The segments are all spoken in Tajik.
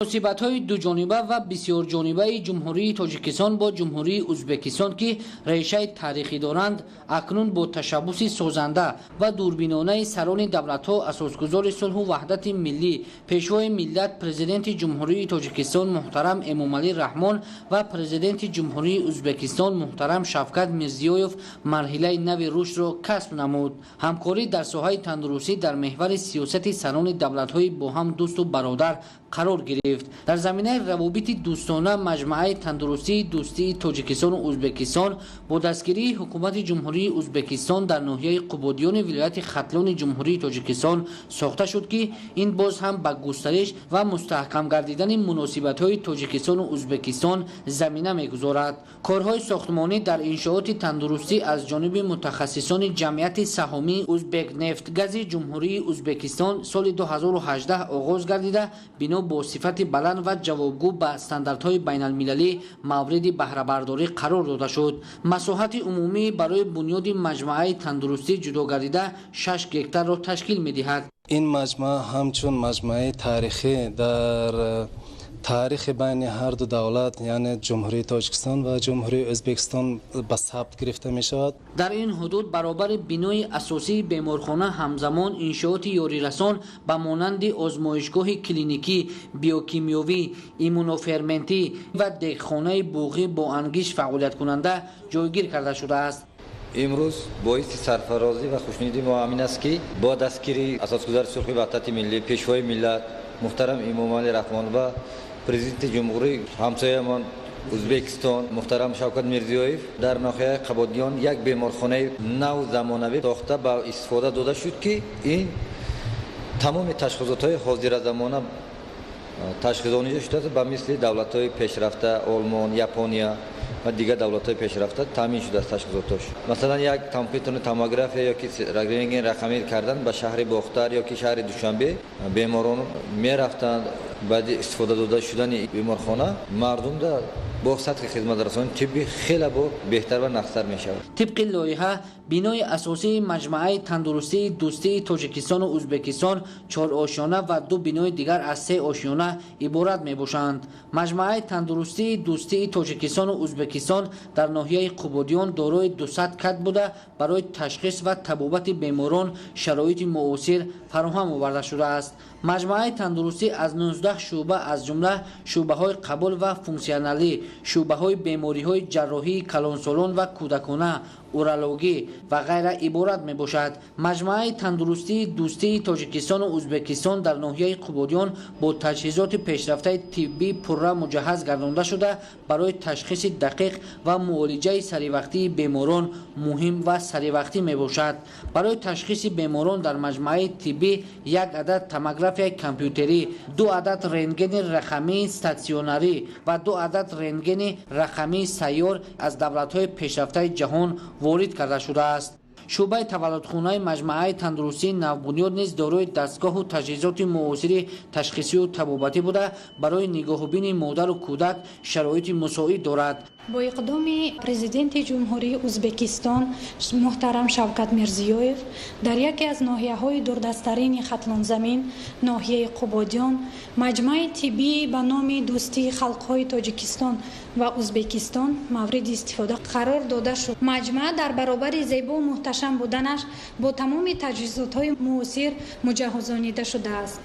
Муносибатҳои дуҷониба ва бисёрҷонибаи Ҷумҳурии Тоҷикистон бо Ҷумҳурии Узбекистон, ки решаи таърихӣ доранд, акнун бо ташаббуси созанда ва дурбинонаи сарони давлатҳо, асосгузори сулҳу ваҳдати миллӣ, Пешвои миллат, Президенти Ҷумҳурии Тоҷикистон муҳтарам Эмомалӣ Раҳмон ва Президенти Ҷумҳурии Узбекистон муҳтарам Шавкат Мирзиёев марҳилаи нави рушдро касб намуд. Ҳамкорӣ дар соҳаи тандурустӣ дар меҳвари сиёсати сарони давлатҳои бо ҳам дӯсту бародар қарор гирифт. Дар заминаи равобити дӯстона маҷмааи тандурустии дӯстии Тоҷикистону Узбекистон бо дастгирии ҳукумати Ҷумҳурии Узбекистон дар ноҳияи Қубодиёни вилояти Хатлони Ҷумҳурии Тоҷикистон сохта шуд, ки ин боз ҳам ба густариш ва мустаҳкам гардидани муносибатҳои Тоҷикистону Узбекистон замина мегузорад. Корҳои сохтмонӣ дар иншооти тандурустӣ аз ҷониби мутахассисони ҷамъияти саҳомии Узбекнефтгази Ҷумҳурии Узбекистон соли 2018 оғоз гардида, бино бо сифати баланд ва ҷавобгӯ ба стандартҳои байналмилалӣ мавриди баҳрабардорӣ қарор дода шуд. Масоҳати умумӣ барои бунёди маҷмааи тандурустӣ ҷудо гардида 6 гектарро ташкил медиҳад. Ин маҷмаа ҳамчун маҷмааи таърихӣ дар таърихи байни ҳар ду давлат, яъне Ҷумҳурии Тоҷикистон ва Ҷумҳурии Ӯзбекистон, ба сабт гирифта мешавад. Дар ин ҳудуд баробари бинои асосии беморхона ҳамзамон иншооти ёрирасон ба монанди озмоишгоҳи клиникӣ, биокимиёвӣ, иммуноферментӣ ва дегхонаи буғӣ бо ангишт фаъолияткунанда ҷойгир карда шудааст. Имрӯз боиси сарфарозӣ ва хушнудии мо ҳамин аст, ки бо дастгирии асосгузори сулҳи ваҳдати миллӣ, Пешвои миллат муҳтарам Эмомалӣ Раҳмон ва Президенти ҷумҳурии ҳамсояамон Узбекистон муҳтарам Шавкат Мирзиёев дар ноҳияи Қубодиён як беморхонаи нав замонавӣ сохта ба истифода дода шуд, ки ин тамоми ташхисотҳои ҳозиразамона ташхисонида шудааст, ба мисли давлатҳои пешрафта, Олмон, Япония ва дигар давлатҳои пешрафта таъмин шудааст ташхисотош. Масалан, як компютерни томография ёки рентген рақамӣ кардан ба шаҳри Бохтар ёки шаҳри Душанбе беморон мерафтанд. Баъди истифода дода шудани беморхона мардумда бо сатҳи хизматрасонии тиббӣ хеле бо беҳтар ва нақстар мешавад. Тибқи лоиҳа, бинои асосии маҷмааи тандурустии дӯстии Тоҷикистону Узбекистон 4 ошёна ва 2 бинои дигар аз 3 ошёна иборат мебошанд. Маҷмааи тандурустии дӯстии Тоҷикистону Узбекистон дар ноҳияи Қубодиён дорои 200 кат буда, барои ташхис ва табобати беморон шароити муосир фароҳам оварда шудааст. Маҷмааи тандурустӣ аз 19 шӯъба, аз ҷумла шӯъбаҳои қабул ва функсионалӣ, шӯъбаҳои бемориҳои ҷарроҳии калонсолон ва кӯдакона, урологӣ ва ғайра иборат мебошад. Маҷмааи тандурустии дӯстии Тоҷикистону Узбекистон дар ноҳияи Қубодиён бо таҷҳизоти пешрафтаи тиббӣ пурра муҷаҳҳаз гардонда шуда, барои ташхиси дақиқ ва муолиҷаи саривақтии беморон муҳим ва саривақтӣ мебошад. Барои ташхиси беморон дар маҷмааи тиббӣ 1 адад томографияи компютерӣ, 2 адад рентгени рақамии статсионарӣ ва 2 адад рентгени рақамии сайёр аз давлатҳои пешрафтаи ҷаҳон ворид карда шудааст. Шӯъбаи таваллудхонаи маҷмааи тандурустии навбунёд низ дорои дастгоҳу таҷҳизоти муосири ташхисию табобатӣ буда, барои нигоҳубини модару кӯдак шароити мусоид дорад. Бо иқдоми Президенти Ҷумҳурии Узбекистон муҳтарам Шавкат Мирзиёев дар яке аз ноҳияҳои дурдасттарини Хатлонзамин, ноҳияи Қубодиён, маҷмааи тиббӣ ба номи дӯстии халқҳои Тоҷикистон ва Узбекистон мавриди истифода қарор дода шуд. Маҷмаа дар баробари зебоу муҳташам буданаш бо тамоми таҷҳизотҳои муосир муҷаҳҳазонида шудааст.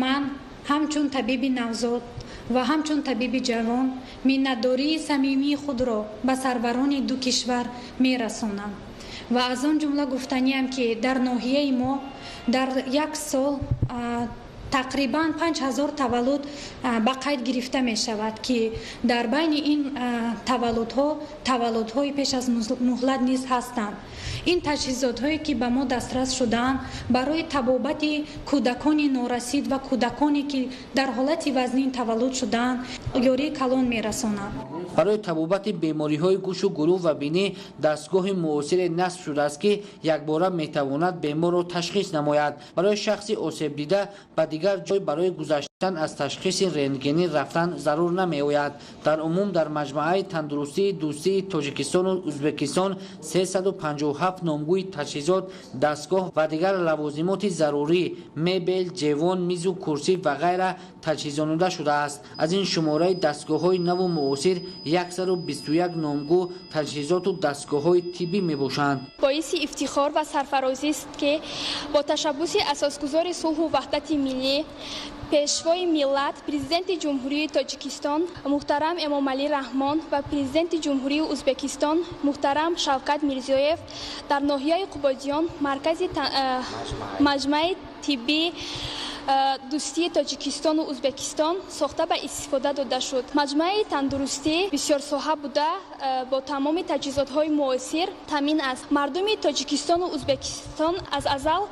Ман ҳамчун табиби навзод ва ҳамчун табиби ҷавон миннатдории самимии худро ба сарварони ду кишвар мерасонам ва аз он ҷумла гуфтаниям, ки дар ноҳияи мо дар як сол тақрибан 5000 таваллуд ба қайд гирифта мешавад, ки дар байни ин таваллудҳо таваллудҳои пеш аз муҳлат низ ҳастанд. Ин таҷҳизотҳое, ки ба мо дастрас шудаанд, барои табобати кӯдакони норасид ва кӯдаконе, ки дар ҳолати вазнин таваллуд шудаанд, ёрии калон мерасонанд. Барои табобати бемориҳои гӯшу гурӯҳ ва бинӣ дастгоҳи муосире насб шудааст, ки якбора метавонад беморро ташхис намояд. Барои шахси осебдида ба дигар ҷой барои гузаштани Аз ташхиси рентгенӣ рафтан зарур намеояд. Дар умум дар маҷмӯаи тандурустии дӯстии Тоҷикистону Ӯзбекистон 357 номгӯи таҷҳизот, дастгоҳ ва дигар лавозимоти зарурӣ, мебел, ҷевон, мизу курсӣ ва ғайра таҷҳизонида шудааст. Аз ин шумораи дастгоҳҳои наву муосир 121 номгӯ таҷҳизоту дастгоҳҳои тиббӣ мебошанд. Боиси ифтихор ва сарфарозист, ки бо ташаббуси асосгузори сулҳу ваҳдати миллӣ, Пешвои миллат, Президенти Ҷумҳурии Тоҷикистон муҳтарам Эмомалӣ Раҳмон ва Президенти Ҷумҳурии Ӯзбекистон муҳтарам Шавкат Мирзиёев дар ноҳияи Қубодиён маркази маҷмӯаи тиббӣ дӯстии Тоҷикистону Ӯзбекистон сохта ба истифода дода шуд. Маҷмӯаи тандурустӣ бисёрсоҳа буда, бо тамоми таҷҳизотҳои муосир таъмин аст. Мардуми Тоҷикистону Ӯзбекистон аз азал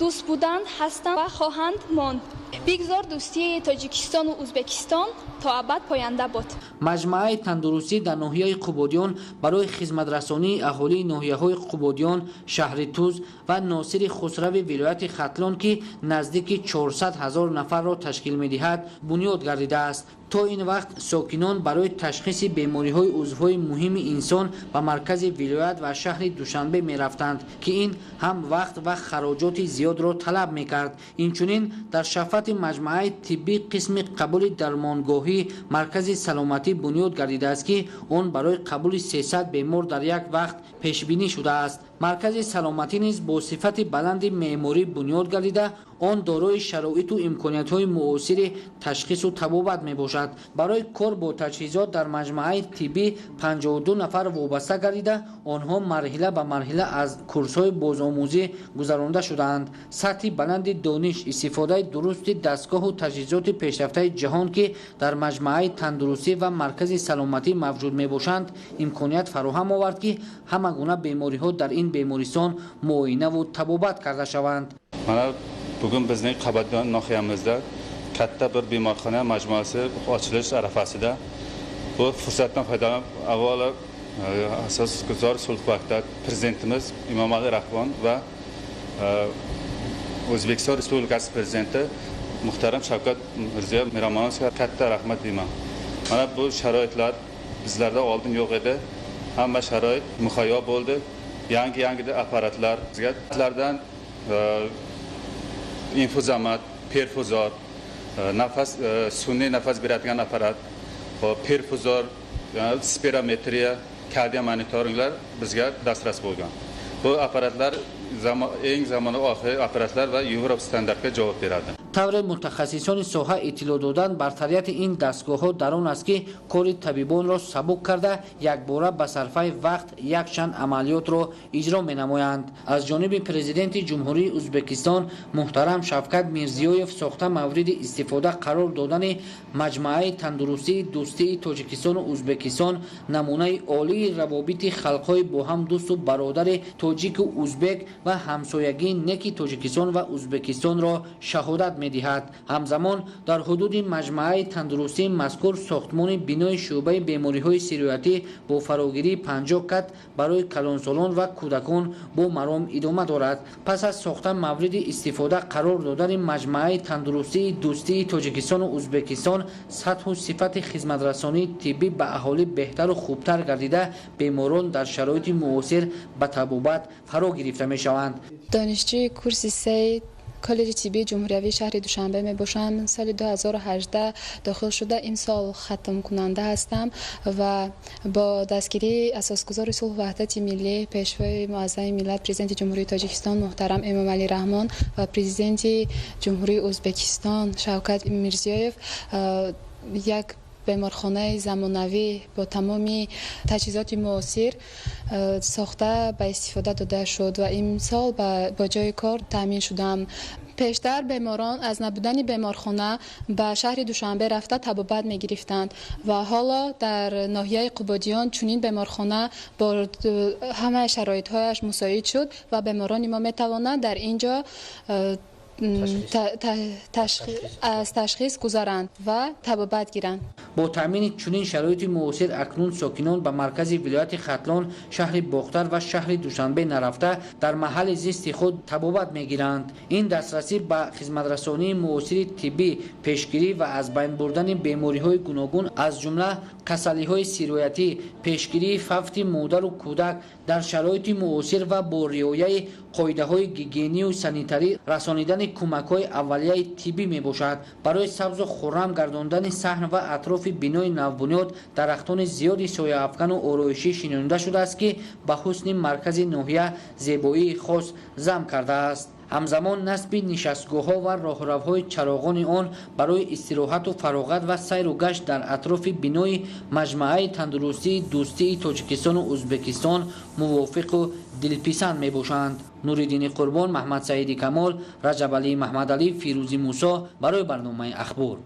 дӯст буданд, ҳастанд ва хоҳанд монд. Бигзор дӯстии Тоҷикистону Ӯзбекистон то абад поянда бод. Маҷмӯаи тандурустӣ дар ноҳияи Қубодиён барои хизматрасонии аҳолии ноҳияҳои Қубодиён, шаҳри Туз ва Носири Хусрави вилояти Хатлон, ки наздики 400 ҳазор нафарро ташкил медиҳад, бунёд гардидааст. То ин вақт сокинон барои ташхиси бемориҳои узвҳои муҳими инсон ба маркази вилоят ва шаҳри Душанбе мерафтанд, ки ин ҳам вақт ва хароҷоти зиёдро талаб мекард. Инчунин дар шафати маҷмӯаи тиббӣ қисми қабули дармонгоҳӣ маркази саломатӣ бунёд гардидааст, ки он барои қабули 300 бемор дар як вақт пешбинӣ шудааст. Маркази саломатӣ низ бо сифати баланди меъморӣ бунёд гардида, он дорои шароиту имкониятҳои муосири ташхису табобат мебошад. Барои кор бо таҷҳизот дар маҷмӯаи тиббӣ 52 нафар вобаста гардида, онҳо марҳила ба марҳила аз курсҳои бозомӯзӣ гузаронда шудаанд. Сатҳи баланди дониш, истифодаи дурусти дастгоҳу таҷҳизоти пешрафтаи ҷаҳон, ки дар маҷмӯаи тандурустӣ ва маркази саломатӣ мавҷуд мебошанд, имконият фароҳам овард, ки ҳама гуна бемориҳо дар ин бемористон муоинаву табобат карда шаванд. Mana bugun bizning Qubodiyon nohiyamizda katta bir bemorxona majmuasi ochilish arafasida bu fursatdan foydalanib, avvalo asosguzor sulh vahdat prezidentimiz Emomali Rahmon va O'zbekiston Respublikasi prezidenti muhtaram Shavkat Mirziyoyev Miromonovga katta rahmat deyman. Mana bu sharoitlar bizlarda oldin yo'q edi. Hamma sharoit muhayyo bo'ldi. Yangi apparatlar, bizlardan infuzomat, perfuzor, nafas, sun'iy nafas beradigan apparat, perfuzor, spirometriya, kardiomonitoringlar bizga dastras bo'lgan. Bu apparatlar eng zamonaviy oxirgi apparatlar va Yevropa standartiga javob beradi. Тавре мутахассисони соҳа иттилоъ доданд, бартарияти ин дастгоҳҳо дар он аст, ки кори табибонро сабук карда, якбора ба сарфаи вақт якчанд амалиётро иҷро менамоянд. Аз ҷониби президенти Ҷумҳурии Ӯзбекистон муҳтарам Шавкат Мирзиёев сохта мавриди истифода қарор додани маҷмӯаи тандурустии дӯстии Тоҷикистону Ӯзбекистон намунаи олии равобити халқҳои бо ҳам дӯсту бародари тоҷику ӯзбек ва ҳамсоягии неки Тоҷикистон ва Ӯзбекистонро шаҳодат медиҳад. Ҳамзамон дар ҳудуди маҷмӯаи тандурустии мазкур сохтмони бинои шӯъбаи бемориҳои сироятӣ бо фарогирии 50 кат барои калонсолон ва кӯдакон бо маром идома дорад. Пас аз сохта мавриди истифода қарор додани маҷмӯаи тандурустии дӯстии Тоҷикистону Ӯзбекистон сатҳу сифати хизматрасонии тиббӣ ба аҳолӣ беҳтару хубтар гардида, беморон дар шароити муосир ба табобат фаро гирифта мешаванд. Донишҷӯи курси се коллеҷи тиббии ҷумҳуриявии шаҳри Душанбе мебошам. Соли 2018 дохил шуда, имсол хатмкунанда ҳастам ва бо дастгирии асосгузори сулҳу ваҳдати миллӣ, Пешвои муаззами миллат, Президенти Ҷумҳурии Тоҷикистон муҳтарам Эмомалӣ Раҳмон ва Президенти Ҷумҳурии Ӯзбекистон Шавкат Мирзиёев як беморхонаи замонавӣ бо тамоми таҷҳизоти муосир сохта ба истифода дода шуд ва имсол бо ҷои кор таъмин шудам. Пештар беморон аз набудани беморхона ба шаҳри Душанбе рафта табобат мегирифтанд ва ҳоло дар ноҳияи Қубодиён чунин беморхона бо ҳамаи шароитҳояш мусоид шуд ва беморони мо метавонанд дар ин ҷо аз ташхис гузаранд ва табобат гиранд. Бо таъмини чунин шароити муосир акнун сокинон ба маркази вилояти Хатлон, шаҳри Бохтар ва шаҳри Душанбе нарафта, дар маҳалли зисти худ табобат мегиранд. Ин дастрасӣ ба хизматрасонии муосири тиббӣ, пешгирӣ ва аз байн бурдани бемориҳои гуногун, аз ҷумла касалиҳои сироятӣ, пешгирии фавти модару кӯдак дар шароити муосир ва бо риояи қоидаҳои гигиению санитарӣ расонидани кӯмакҳои аввалияи тиббӣ мебошад. Барои сабзу хуррам гардондани саҳн ва атрофи бинои навбунёд дарахтони зиёди сояафкану ороишӣ шинонда шудааст, ки ба ҳусни маркази ноҳия зебоии хос зам кардааст. Ҳамзамон насби нишастгоҳҳо ва роҳравҳои чароғони он барои истироҳату фароғат ва сайру гашт дар атрофи бинои маҷмааи тандурустии дӯстии Тоҷикистону Ӯзбекистон мувофиқу дилписанд мебошанд. Нуриддини Қурбон, Маҳмадсаиди Камол, Раҷабалии Маҳмадалӣ, Фирӯзи Мусо барои барномаи Ахбор.